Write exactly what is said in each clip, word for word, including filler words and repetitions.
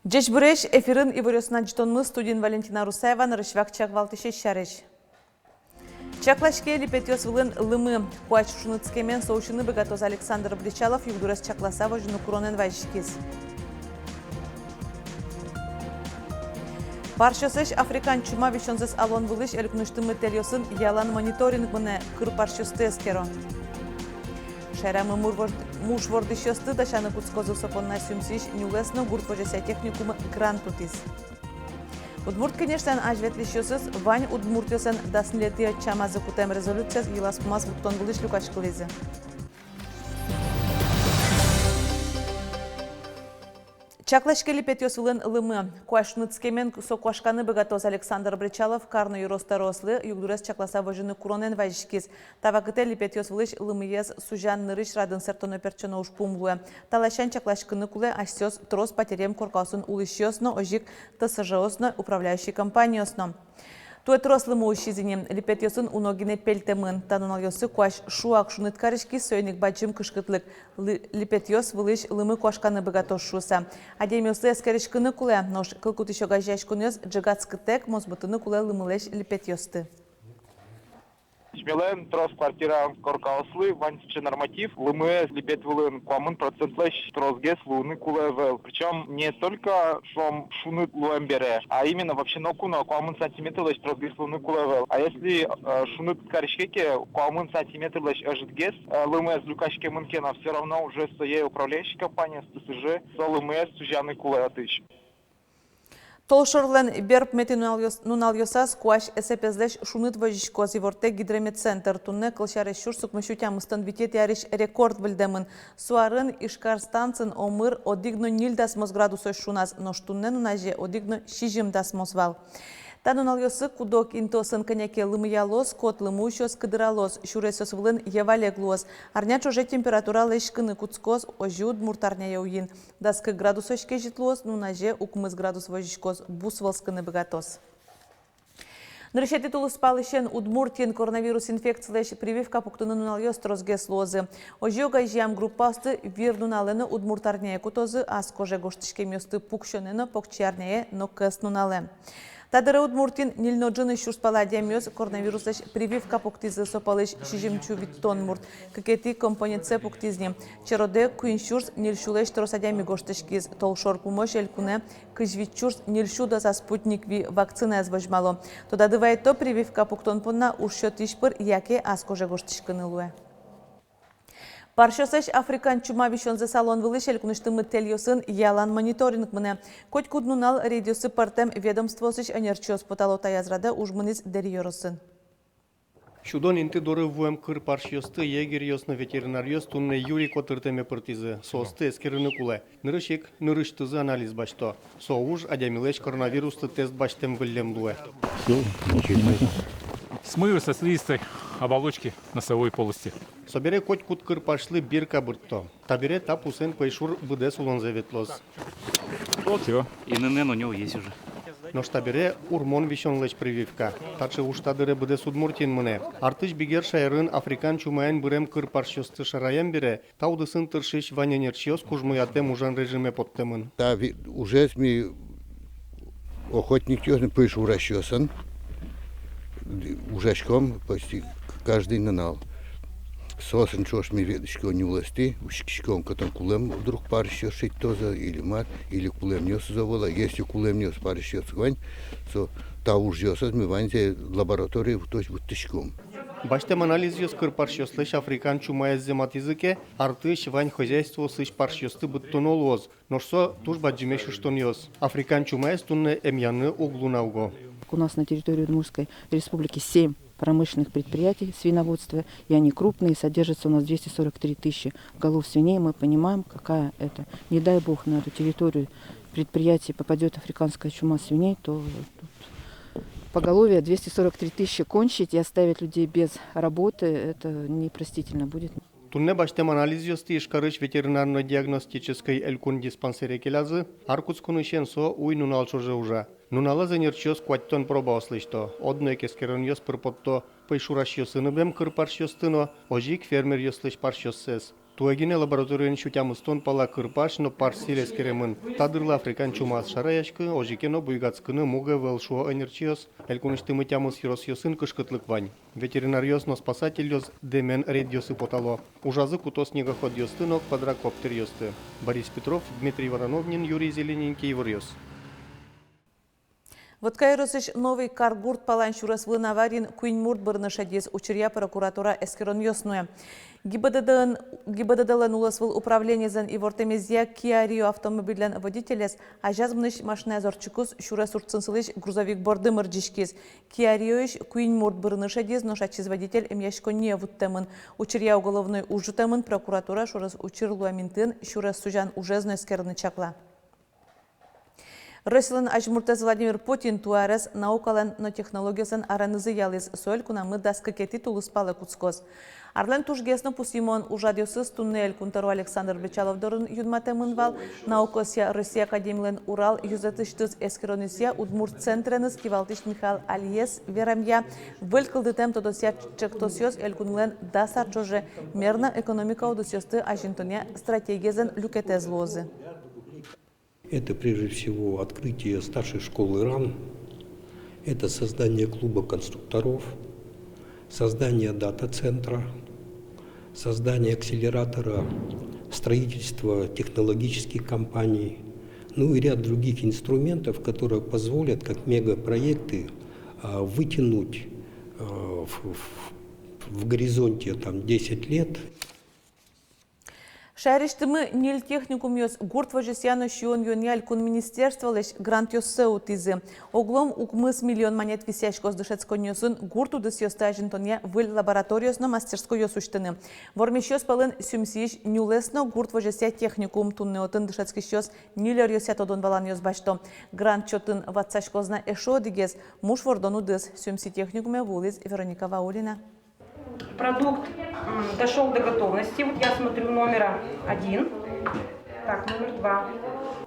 Ӟечбуресь! Эфирын иворъёсын адӟытонмы, студиын Валентина Русаева. Нырысь вакчияк валтӥсез сярысь. Чаклаське липетъёс вылын лымы. Куазь шуныт кемен со усьыны быгатоз. Александр Бречалов югдурез чакласа возьыны куронэн вазиськиз. Парсьёслэсь африкан чума висёнзэс алон вылысь элькунысьтымы тэльёсын ялан мониторинг мынэ, кыр парсьёсты эскеро. Шаерамы мур ворд-, муш вордӥсьёсты дасяны кутскозы. Со понна Сюмсиысь нюлэс но гурт возёсъя техникум грант утӥз. Удмурт Кенешлэн азьветлӥсьёсыз вань удмуртъёслэн дас ньылетӥ ӧтчамазы кутэм резолюциез йылаз-пумаз вуттон вылысь люкаськылӥзы. Чаклаське липетъёс вылын лымы. Куазь шуныт кемен со куашканы быгатоз. Александр Бречалов кар но ёрос тӧроослы югдурез чакласа возьыны куронэн вазиськиз. Та вакытэ липетъёс вылысь лымыез сузян нырысь радын сэрттоно-пертчоно ужпум луэ. Та ласянь чакласькыны кулэ асьсэос трос патеръем коркаосын улӥсьёс но, озьы ик ТСЖ-ос но, управляющий компаниос но. Туэ трос лымы усиз ини, липетъёсын уно гинэ пельтэмын. Та нуналъёсы куазь шуак шуныт кариськиз, соин ик бадӟым кышкытлык, лы-, липетъёс вылысь лымы куашканы быгатоз шуыса. Адямиослы эскериськыны кулэ, нош кыл кутӥсь огазеяськонъёс ӝегатскытэк мозмытыны кулэ лымылэсь липетъёсты. Асьмелэн трос квартира коркаослы вань сыӵе норматив: лымыез липет вылын куамын процентлэсь тросгес луыны кулэ ӧвӧл. Причём не только, шуом, шуныт луэм бере, а именно вообще ноку но куамын сантиметрлэсь тросгес луыны кулэ ӧвӧл. А если, э, шуныт кариське ке, куамын сантиметрлэсь ӧжытгес, э, лымыез люкаськемын ке но, всё равно уже сое управляющий компаниос, ТСЖ, со лымыез сузяны кулэ отысь. Толшорлэн берпуметӥ нуналъёс-, нуналъёсаз куазь эсэпезлэсь шуныт возиськоз, ивортэ Гидрометцентр. Туннэ, кылсярысь, сюрс укмыссю тямыстон витетӥ арысь рекорд выльдэмын. Со арын Ижкар станциын омыр одӥг но ньыль дасмос градусозь шуназ, нош туннэ нуназе одӥг но сизьым дасмос вал. Та нуналъёсы куд-ог интыосын кӧня ке лымыялоз, кот лымы усёз, кыдыралоз, сюресъёс вылын йӧвалег луоз. Арня ӵоже температура лэзькыны кутскоз, озьы удмурт арняе уин. Дас кык градусозь кезьыт луоз, нуназе укмыс градус возиськоз, бус вӧлскыны быгатоз. Нырысетӥ тулыспалысен Удмуртиын коронавирус инфекцилэсь прививка пуктыны нуналъёс тросгес луозы. Озьы огазеям группаосты вир нуналэ но удмурт арняе кутозы, ас коже гожтӥськемъёсты пуксёнэ но покчи арняе но кӧснуналэ. Та дыре Удмуртиын ньыль но ӝыны сюрс пала адямиос коронавируслэсь прививка пуктӥзы, со пӧлысь сизьымсю витьтон мурт кыкетӥ компонентсэ пуктӥз ни. Черодэ куинь сюрс ньыльсюлэсь трос адями гожтӥськиз. Толшор пумозь элькунэ кызь вить сюрс ньыльсю доза Спутник Ви вакцинаез возьмало. Тодады вайто, прививка пуктон понна уж сётӥсь пыр яке ас коже гожтӥськыны луэ. Парсьёслэсь африкан чума висёнзэс алон вылысь элькунысьтымы тэльёсын ялан мониторинг мынэ. Котькуд нунал рейдъёсы пӧртэм ведомствоосысь ӧнерчиос потало. Таяз радэ уж мынӥз Дэри ёросын. Сюдон инты доры вуэм кыр парсьёсты егерьёс но ветеринаръёс туннэ юри котыртэме пыртӥзы. Соосты эскерыны кулэ. Нырысь ик нырысьтызы анализ басьто. Со уж адямилэсь коронавируслы тест басьтэм выллем луэ. Всё, значит, смывы со слизистой оболочки носовой полости. Собере котькуд кыр парсьлы бирка быртто. Табере та пусэн пӧйшур быдэс улонзэ ветлоз. Всё. И ИНН у него есть уже. Нош табере урмон висёнлэсь прививка. Таӵе уж та дыре быдэс Удмуртиын мынэ. Артысь бигер шаерын африкан чумаен бырем кыр парсьёсты шараям бере, та удысын тыршись вань ӧнерчиос кужмоятэм ужан режиме поттэмын. Та ви-, ужез ми охотникъёсын, пӧйшурасьёсын ужаськом почти каждый нунал. Соосын ӵош ми ветлӥськом нюлэстӥ, учкиськом, кытын кулэм вдруг парсьёс шедьтозы или мар, или кулэмъёсыз ӧвӧл-а. Если кулэмъёс, парсьёс вань, со та ужъёсыз ми ваньзэ лабораторие вуттӥськом. Басьтэм анализъёс кыр парсьёслэсь африкан чумаез зэматӥзы ке, артысь вань хозяйствоосысь парсьёсты быдтоно луоз. Нош со туж бадӟымесь ыштонъёс. Африкан чумаез туннэ эмъяны уг луы на уго. У нас на территории Удмуртской Республики семь промышленных предприятий свиноводства, и они крупные, содержится у нас двести сорок три тысячи голов свиней. Мы понимаем, какая это, не дай бог, на эту территорию предприятия попадёт африканская чума свиней, то тут поголовье двести сорок три тысячи кончить и оставить людей без работы, это непростительно будет. Туннэ басьтэм анализъёсты Ижкарысь ветеринарно-диагностической элькун диспансере келязы. Ар кутсконысен со уй-нунал ӵоже ужа. Нуналэз ӧнерчиос куатьтон пробаос лэсьто. Одно ик эскеронъёс пыр потто пӧйшурасьёсын ыбем кыр парсьёсты но, озьы ик фермеръёслэсь парсьёссэс. Туэ гинэ лабораториын сю тямыстон пала кырпась но парсь сӥль эскеремын. Та дырлы африкан чумаз шараяськыны, озьы ке но буйгатскыны муг ӧвӧл, шуо ӧнерчиос. Элькунысьтымы тямыс ёросъёсын кышкытлык вань. Ветеринаръёс но спасательёс дэмен рейдъёсы потало. Ужазы куто снегоходъёсты но квадрокоптеръёсты. Борис Петров, Дмитрий Вороновнин, Юрий Зелененький, «Иворъёс». Вотка ёросысь Новый Кар гурт палан сюрес вылын авариын куинь мурт бырыны шедиз. Учыръя прокуратура эскеронъёс нуэ. ГИБДД-ын, ГИБДД-лэн улосвыл управлениезлэн ивортэмезъя, Kia Rio автомобильлэн водителез азяз мынӥсь машинаез ортчыкуз сюрес урдсын сылӥсь грузовик борды мырӟиськиз. Kia Rio-ысь куинь мурт бырыны шедиз, нош ачиз водитель эмъяськонние вуттэмын. Учыръя уголовной уж ӝутэмын. Прокуратура сюрес учыр луэм интыын сюрес сузян ужез но эскерыны чакла. Россилэн азьмуртэз Владимир Путин туэ арез наукалэн но технологиослэн аранызы ялӥз. Со элькунамы дас кыкетӥ тулыспалэ кутскоз. Арлэн тужгес но пусйымон ужрадъёсыз туннэ Элькун тӧро Александр Бречалов дорын юнматэмын вал. Наукаосъя Россия академилэн Урал ёзэтысьтыз эскеронъёсъя удмурт центреныз кивалтӥсь Михаил Алиез верамъя, выль кылдытэм тодосъя ӵектосъёс элькунлэн дас ар ӵоже мер но экономика удысъёсты азинтонъя стратегиезлэн люкетэз луозы. Это прежде всего открытие старшей школы РАН, это создание клуба конструкторов, создание дата-центра, создание акселератора строительства технологических компаний, ну и ряд других инструментов, которые позволят как мегапроекты, а, вытянуть, а, в, в, в горизонте там десять лет. Шаерысьтымы ньыль техникумъёс гурт возёсъя но сиён-юонъя элькун министерстволэсь грантъёссэ утӥзы. Оглом укмыс миллион манет висъяськоз дышетсконниосын гурт удысъёсты азинтонъя выль лабораториос но мастерскойёс усьтыны. Вормисьёс пӧлын Сюмсиысь нюлэс но гурт возёсъя техникум. Туннэ отын дышетскисьёс ньыль ӧръёсъя тодон-валанъёс басьто. Грант чотын ватсаськоз на эшшо одӥгез — муш вордон удыс. Сюмси техникуме вуылӥз Вероника Ваулина. Продукт, м, дошёл до готовности. Вот я смотрю номера один. Так, номер два.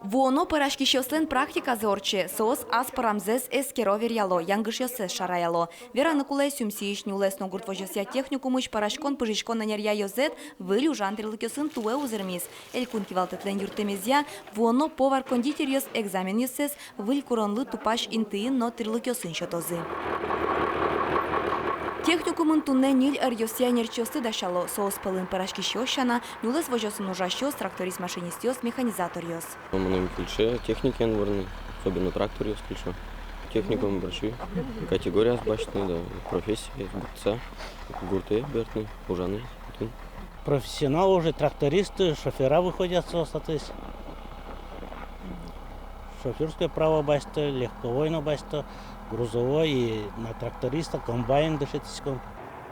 Вуоно пӧраськисьёслэн практиказы ортче, соос ас пӧрамзэс эскеро, веръяло, янгышъёссэс шараяло. Вераны кулэ, Сюмсиысь нюлэс но гурт возёсъя техникумысь пӧраськон-пыжиськон ӧнеръя ёзэт выль ужан тӥрлыкъёсын туэ узырмиз. Элькун кивалтэтлэн юрттэмезъя, вуоно повар-кондитеръёс экзаменъёссэс выль куронлы тупась интыын но тӥрлыкъёсын сётозы. Техникумын туннэ ньыль ӧръёсъя ӧнерчиосты дасяло, соос пӧлын пӧраськисьёс сяна, нюлэс возёсын ужасьёс, тракторист-машинистъёс, механизаторъёс. Мыным кельше техникаен вырны, особенно тракторъёс кельше. Техникумын бӧрсьы категориос басьтыны да профессиез быдтыса гуртэ бертыны, ужаны отын. Профессионал уже трактористы, шофёра выходят со статус. Шофёрское право басьто, легковой но басьто, грузовой и на тракториста, комбайн дышетӥськом.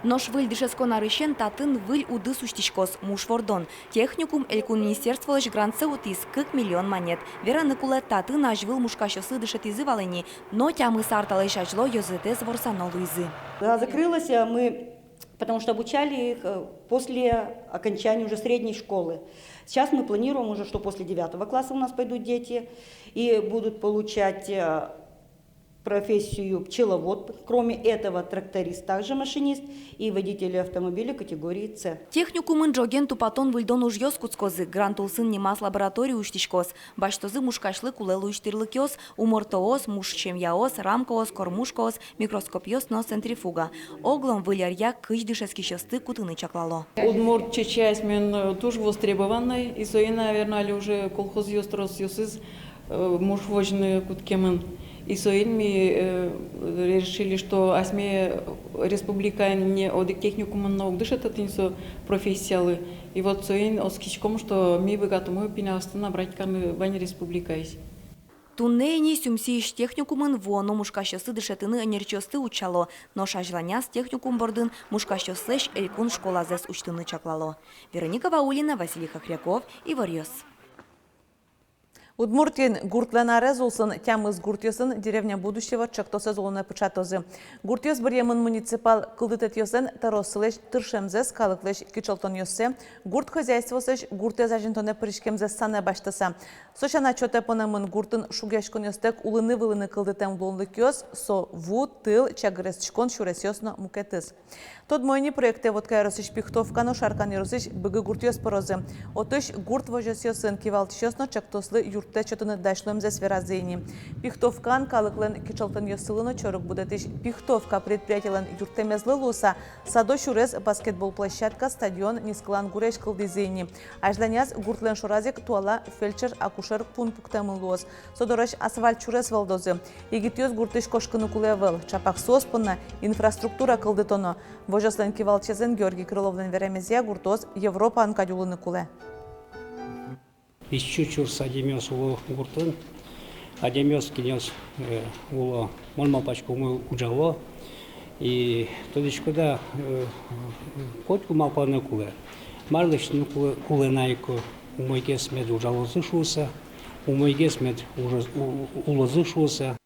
Нош выль дышетскон арысен татын выль удыс усьтӥськоз — муш вордон. Техникум элькун министерстволэсь грантсэ утӥз кык миллион манет. Вераны кулэ, татын азьвыл мушкасьёслы дышетӥзы вал ини, но тямыс ар талэсь азьло ёзэтэз ворсано луизы. Она закрылась, а мы, потому что обучали их, э, после окончания уже средней школы. Сейчас мы планируем уже, что после девятого класса у нас пойдут дети и будут получать, э, профессию пчеловод, кроме этого тракторист, также машинист и водитель автомобиля категории С. Техникумын ӝоген тупатон-выльдон ужъёс кутскозы, грант улсын нимаз лаборатори усьтӥськоз, басьтозы мушкасьлы кулэ луись тӥрлыкъёс, умортоос, муш семьяос, рамкаос, кормушкаос, микроскопъёс но центрифуга. Оглом выль ӧръя кызь дышетскисьёсты кутыны чаклало. Удмурт чечы асьмеын, э, туж востребованный, и соин, наверно, али уже колхозъёс, тросъёсыз, э, муш возьыны кутскемын. И соин ми, э, решили, что асьме республикаын ни одӥг техникумын но уг дышетэ тӥни со профессиялы. И вот соин оскиськом, что ми быгатомы пиналъёсты набрать карыны вань республикаысь. Туннэ ини Сюмсиысь техникумын вуоно мушкасьёсты дышетыны ӧнерчиосты утчало, нош азьланяз техникум бордын мушкасьёслэсь элькун школазэс усьтыны чаклало. Вероника Ваулина, Василий Хохряков, «Иворъёс». Удмуртиын гуртлэн арез улсын тямыс гуртъёсын «Деревня будущего» чектосэз улонэ пыӵатозы. Гуртъёс быръемын муниципал кылдытэтъёслэн тӧрооссылэсь тыршемзэс, калыклэсь кичӧлтонъёссэ, гурт хозяйствоослэсь гуртэз азинтонэ пыриськемзэс санэ басьтыса. Со сяна, чотэ понэмын гуртын шугъяськонъёстэк улыны-вылыны кылдытэм луонлыкъёс, со ву, тыл, чагыр эстӥськон сюресъёс но мукетыз. Тодмо ини, проектэ Вотка ёросысь Пихтовка но Шаркан ёросысь Быги гуртъёс пырозы. Отысь гурт возёсъёсын кивалтӥсьёс но чектослы юрттэт сётыны дась луэмзэс веразы ини. Пихтовкан калыклэн кичӧлтонъёссылы но чорыг будэтӥсь «Пихтовка» предприятилэн юрттэмезлы луыса, садо сюрес, баскетбол площадка, стадион, нискылан гурезь кылдӥзы ини. Азьланяз гуртлэн шораз ик туала фельдшер-акушер пункт пуктэмын луоз. Со дорозь асфальт сюрес вӧлдозы. Егитъёс гуртысь кошкыны кулэ ӧвӧл. Ӵапак соос понна инфраструктура кылдытоно. Возёслэн кивалтӥсезлэн Георгий Крыловлэн верамезъя, гуртоос Европаын кадь улыны кулэ. Пичи сюрс адямиос уло гуртын. Адямиос, кинъёс, э, уло, мон малпасько, умой уджало. И тодӥськоды, э, котьку малпаны кулэ, мар лэсьтыны кулэ, кулэ на ик, умойгес мед уджалозы шуыса, умойгес мед ужаз-, у-, у-, улозы шуыса.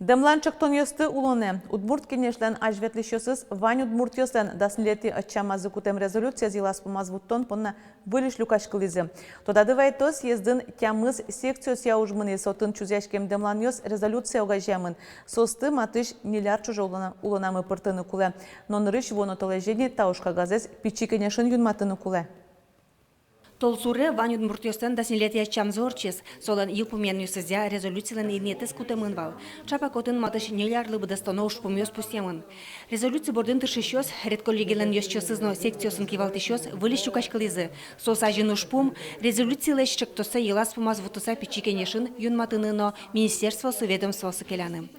Дэмлан чектонъёсты улонэ. Удмурт Кенешлэн азьветлӥсьёсыз вань удмуртъёслэн дас ньылетӥ ӧтчамазы кутэм резолюциез йылаз-пумаз вуттон понна выльысь люкаськылӥзы. Тодады вайытом, съездын тямыс секциосъя уж мынӥз, отын чузъяськем дэмланъёс резолюцие огазеямын. Соосты матысь ньыль ар ӵоже улона-, улонамы пыртыны кулэ. Но нырысь вуоно толэзе ини та уж кагазэз Пичи Кенешын юнматыны кулэ. Толсуре вань удмуртъёслэн дас ньылетӥ ӧтчамзы ортчиз. Солэн йылпумъянъёсызъя резолюцилэн инъетэз кутэмын вал. Ӵапак отын матысь ньыль арлы быдэстоно ужпумъёс пусъемын. Резолюци бордын тыршисьёс, редколлегилэн ёзчиосыз но секциосын кивалтӥсьёс выльысь люкаськылӥзы. Соос азьын ужпум — резолюцилэсь чектоссэ йылаз-пумаз вуттыса Пичи Кенешын юнматыны но министерствоосы, ведомствоосы келяны.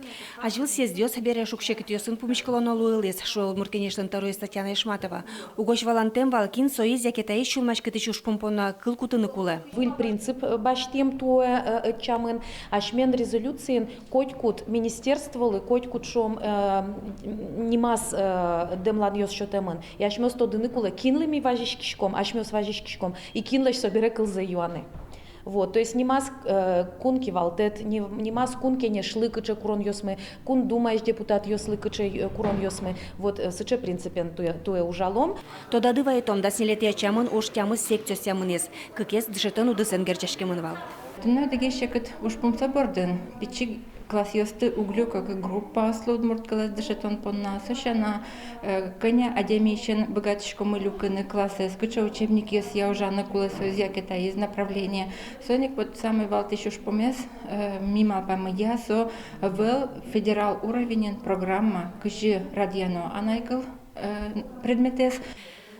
Азьвыл съездъёс бере шуг-секытъёсын пумиськылоно луылӥз, шуэ Удмурт Кенешлэн тӧроез Татьяна Ишматова. Угось валантэм вал, кин соиз яке таиз сюлмаськытӥсь ужпум понна кыл кутыны кулэ. Выль принцип, э, басьтӥм туэ, э, ӧтчамын. Асьмен резолюциын котькуд министерстволы, котькуд, шуом, э, нимаз, э, дэмланъёс сётэмын. И асьмеос тодыны кулэ, кинлы ми вазиськиськом, асьмеос вазиськиськом, и кинлэсь собере кылзэ юаны. Вот, то есть нимаз, э, Кун Кивалтэт, ни-, нимаз Кун Кенешлы кыӵе куронъёсмы, Кун Думаысь депутатъёслы кыӵе, э, куронъёсмы. Вот, э, сыӵе принципен туэ, туэ ужалом. Тодады вайытом, дас ньылетӥ ӧтчамын уж тямыс секциосъя мынӥз, кыкез дышетон удысэн герӟаськемын вал. Туннэ одӥгез секыт ужпум со бордын: пичи классъёсты уг люко, группаослы удмурт кылэз дышетон понна. Со сяна, э, кӧня адямиысен быгатӥськомы люкыны классэз, кыӵе учебникъёсъя ужаны кулэ соиз яке таиз направление. Соин ик вот самой валтӥсь ужпумез, э, ми малпамъя, со ӧвӧл федерал уровеньын программа, кызьы радъяно анай кыл, э, предметэз.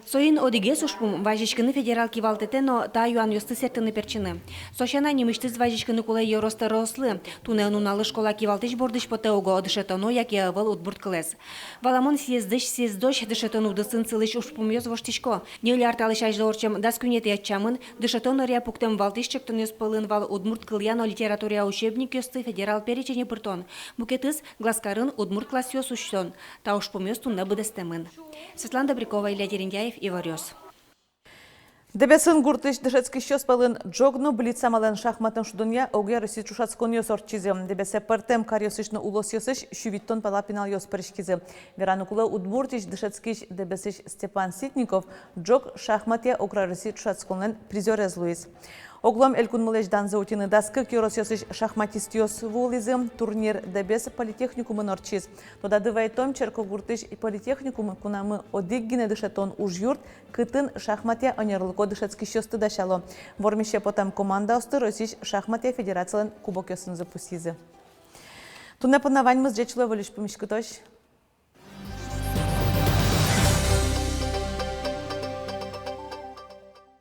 Соин одӥгез ужпум — вазиськыны федерал кивалтэтэ но та юанъёсты сэртыны-пертчыны. Со сяна, нимысьтыз вазиськыны кулэ ёрос тӧроослы. Туннэ нуналлы школа кивалтӥсь бордысь потэ уго, дышетоно яке ӧвӧл удмурт кылэз. Валамон, съездысь съездозь дышетон удысын сылӥсь ужпумъёс воштӥсько. Ньыль ар талэсь азьло ортчем дас куинетӥ ӧтчамын дышетон ӧръя пуктэм валтӥсь чектонъёс пӧлын вал удмурт кылъя но литературая учебникъёсты федерал перечене пыртон. Мукетыз — Глазкарын удмурт классъёс усьтон. Та ужпумъёс туннэ быдэстэмын. Светлана Добрякова, Илья Дерендяев, «Иворъёс». Дэбесын гуртысь дышетскисьёс пӧлын ӝог но блиц амалэн шахматэн шудонъя огъя Россиысь ӵошатсконъёс ортчизы. Дэбесэ пӧртэм каръёсысь но улосъёсысь сю витьтон пала пиналъёс пыриськизы. Вераны кулэ, Удмуртиысь дышетскись Дэбесысь Степан Ситников ӝог шахматъя огъя Россиысь ӵошатсконлэн призёрез луиз. Оглом Элькунмылэсь данзэ утьыны дас кык ёросъёсысь шахматистъёс вуылӥзы. Турнир Дэбес политехникумын ортчиз. Тодады вайытом, Черкогуртысь политехникум кунамы одӥг гинэ дышетон ужъюрт, кытын шахматъя ӧнерлыко дышетскисьёсты дасяло. Вормисе потэм командаосты Россиысь шахматъя федерацилэн кубокъёсынызы пусйизы. Туннэ понна ваньмыз. Ӟеч луэ, выльысь пумиськытозь.